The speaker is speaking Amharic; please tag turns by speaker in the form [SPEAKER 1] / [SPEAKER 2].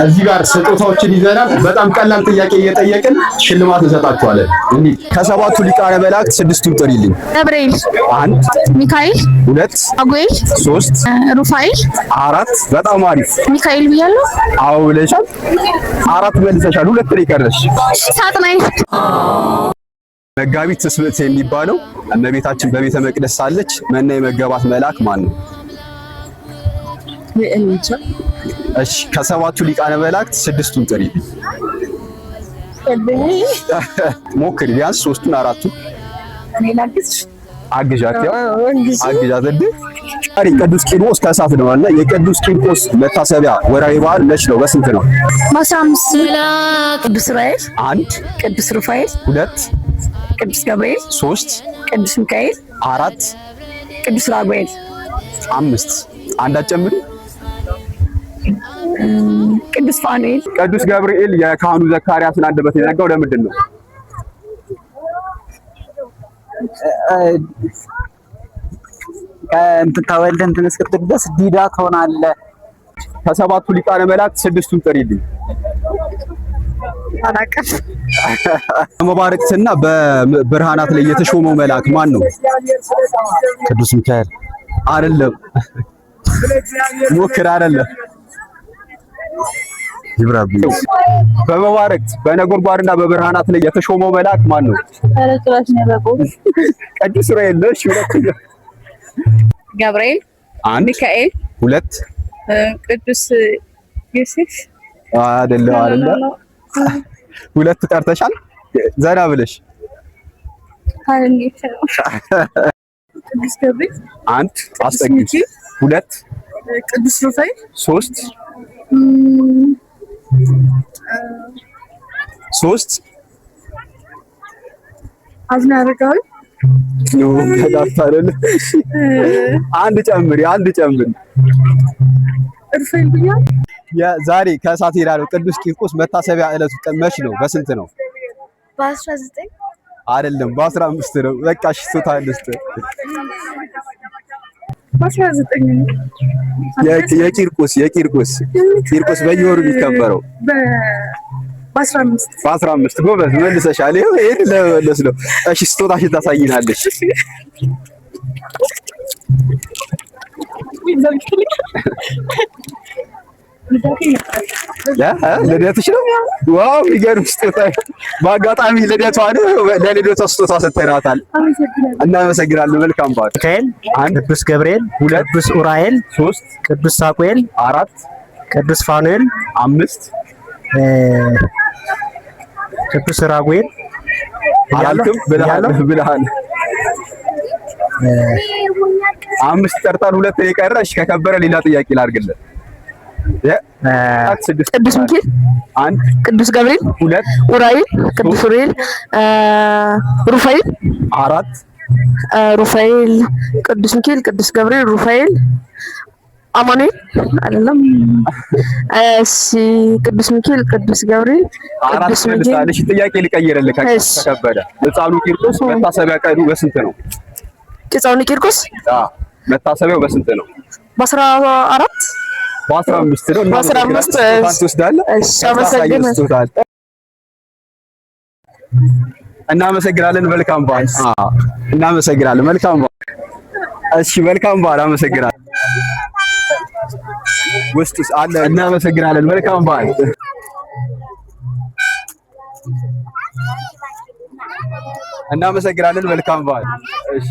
[SPEAKER 1] እዚህ ጋር ስጦታዎችን ይዘናል። በጣም ቀላል ጥያቄ እየጠየቅን ሽልማት እንሰጣችኋለን። እንዲህ ከሰባቱ ሊቃነ መላእክት ስድስቱን ጥሪልኝ።
[SPEAKER 2] ገብርኤል፣
[SPEAKER 1] አንድ፣
[SPEAKER 2] ሚካኤል፣
[SPEAKER 1] ሁለት፣
[SPEAKER 2] አጉኤል፣
[SPEAKER 1] ሶስት፣
[SPEAKER 2] ሩፋኤል፣
[SPEAKER 1] አራት። በጣም አሪፍ።
[SPEAKER 2] ሚካኤል ብያለሁ።
[SPEAKER 1] አዎ ብለሻል። አራት መልሰሻል። ሁለት ነው የቀረሽ።
[SPEAKER 2] ሳጥናኤል።
[SPEAKER 1] መጋቢት ትስብእት የሚባለው እመቤታችን በቤተ መቅደስ ሳለች መና የመገባት መልአክ ማን ነው? እሺ፣ ከሰባቱ ሊቃነ መላእክት ስድስቱን ጥሪልኝ። ሞክሪ፣ ቢያንስ ሶስቱን አራቱን። አግዣት፣ ያው አግዣት። እንዴ፣ ዛሬ ቅዱስ ቂርቆስ ከእሳት ነው እና የቅዱስ ቂርቆስ መታሰቢያ ወርሃዊ በዓል መች ነው? በስንት ነው?
[SPEAKER 2] በ15።
[SPEAKER 3] ቅዱስ ዑራኤል፣
[SPEAKER 1] አንድ፣
[SPEAKER 3] ቅዱስ ሩፋኤል፣
[SPEAKER 1] ሁለት፣
[SPEAKER 3] ቅዱስ ገብርኤል፣
[SPEAKER 1] ሶስት፣
[SPEAKER 3] ቅዱስ ሚካኤል፣
[SPEAKER 1] አራት፣
[SPEAKER 3] ቅዱስ ራጉኤል፣
[SPEAKER 1] አምስት። አንድ አትጨምሪ።
[SPEAKER 3] ቅዱስ ፋኑኤል።
[SPEAKER 1] ቅዱስ ገብርኤል የካህኑ ዘካርያስን አንደበት የዘጋው ለምንድን ነው?
[SPEAKER 4] እንትን ተወልደህ እንትን እስክትል ድረስ ዲዳ ትሆናለህ።
[SPEAKER 1] ከሰባቱ ሊቃነ መላእክት ስድስቱን ጥሪልኝ።
[SPEAKER 3] አላውቅም።
[SPEAKER 1] በመባረክትና በብርሃናት ላይ የተሾመው መልአክ ማን ነው?
[SPEAKER 5] ቅዱስ ሚካኤል።
[SPEAKER 1] አይደለም። ሞክር። አይደለም።
[SPEAKER 5] ይብራብኝ።
[SPEAKER 1] በመባረክት በነጎድጓድና በብርሃናት ላይ የተሾመው መልአክ ማን ነው? ቅዱስ ዑራኤል ነው። እሺ፣ ሁለተኛ።
[SPEAKER 3] ገብርኤል፣
[SPEAKER 1] አንድ፣
[SPEAKER 3] ሚካኤል፣
[SPEAKER 1] ሁለት፣
[SPEAKER 3] ቅዱስ ዮሴፍ።
[SPEAKER 1] አይደለም፣ አይደለም። ሁለት ጠርተሻል። ዘና ብለሽ።
[SPEAKER 3] ቅዱስ ገብርኤል፣
[SPEAKER 1] አንድ፣ አስጠጊ፣ ሁለት፣
[SPEAKER 3] ቅዱስ ሩፋኤል፣
[SPEAKER 1] ሶስት፣ ሶስት፣
[SPEAKER 3] አቡነ አረጋዊ።
[SPEAKER 1] No፣ ተዳፍታ አይደለ? አንድ ጨምሪ፣ አንድ ጨምሪ።
[SPEAKER 3] ሩፋኤል ብያለሁ።
[SPEAKER 1] የዛሬ ከእሳት ሄዳለሁ። ቅዱስ ቂርቆስ መታሰቢያ ዕለቱ መች ነው? በስንት ነው?
[SPEAKER 2] በ19።
[SPEAKER 1] አይደለም፣ በ15 ነው። በቃ እሺ፣ ስጦታ ልስጥ።
[SPEAKER 3] በ19 ነው።
[SPEAKER 1] የቂርቆስ የቂርቆስ ቂርቆስ በየወሩ የሚከበረው።
[SPEAKER 3] በ15።
[SPEAKER 1] በ15። ጎበዝ፣ መልሰሻል። ይኸው ይሄን ለመመለስ ነው። እሺ፣ ስጦታሽን ታሳይናለሽ። ልደትሽ ነው? Wow፣ የሚገርም ስጦታ። በአጋጣሚ ልደቷ ነው። ለልደቷ ስጦታ ሰጥተናታል። እናመሰግናለን። መልካም በዓል።
[SPEAKER 6] ሚካኤል፣
[SPEAKER 1] አንድ፣
[SPEAKER 6] ቅዱስ ገብርኤል፣
[SPEAKER 1] ሁለት፣
[SPEAKER 6] ቅዱስ ኡራኤል፣
[SPEAKER 1] ሶስት፣
[SPEAKER 6] ቅዱስ ሳቁኤል፣
[SPEAKER 1] አራት፣
[SPEAKER 6] ቅዱስ ፋኑኤል፣
[SPEAKER 1] አምስት፣
[SPEAKER 6] ቅዱስ ራጉኤል።
[SPEAKER 1] አላልክም? ብለሃል፣ ብለሃል። አምስት ጠርታል፣ ሁለት የቀረ። እሺ፣ ከከበረ ሌላ ጥያቄ ላድርግልህ። ስድስት።
[SPEAKER 2] ቅዱስ ሚካኤል፣
[SPEAKER 1] አንድ፣
[SPEAKER 2] ቅዱስ ገብርኤል፣
[SPEAKER 1] ሁለት፣
[SPEAKER 2] ኡራኤል፣ ቅዱስ ኡራኤል፣ ሩፋኤል፣
[SPEAKER 1] አራት፣
[SPEAKER 2] ሩፋኤል፣ ቅዱስ ሚካኤል፣ ቅዱስ ገብርኤል፣ ሩፋኤል፣ አማኑኤል አይደለም። እሺ፣ ቅዱስ ሚካኤል፣ ቅዱስ ገብርኤል፣
[SPEAKER 1] አራት
[SPEAKER 2] ቅዱስ ሚካኤል።
[SPEAKER 1] መልሳለሽ። እሺ፣ ጥያቄ ልቀይርልህ
[SPEAKER 2] እሺ።
[SPEAKER 1] ከከበደ። ሕፃኑ ቂርቆስ መታሰቢያ ቀኑ በስንት ነው?
[SPEAKER 2] ሕፃኑ ቂርቆስ።
[SPEAKER 1] አዎ፣ መታሰቢያው በስንት ነው?
[SPEAKER 2] በ14።
[SPEAKER 1] በ15 ነው።
[SPEAKER 2] በ15።
[SPEAKER 1] ስጦታን ትወስዳለህ።
[SPEAKER 2] እሺ፣ አመሰግናለሁ።
[SPEAKER 1] ስጦታን። እናመሰግናለን። መልካም በዓል። አዎ፣ እናመሰግናለን። መልካም በዓል። እሺ፣ መልካም በዓል። አመሰግናለሁ። ውስጥ አለ። እናመሰግናለን። መልካም በዓል። እናመሰግናለን። መልካም በዓል። እሺ።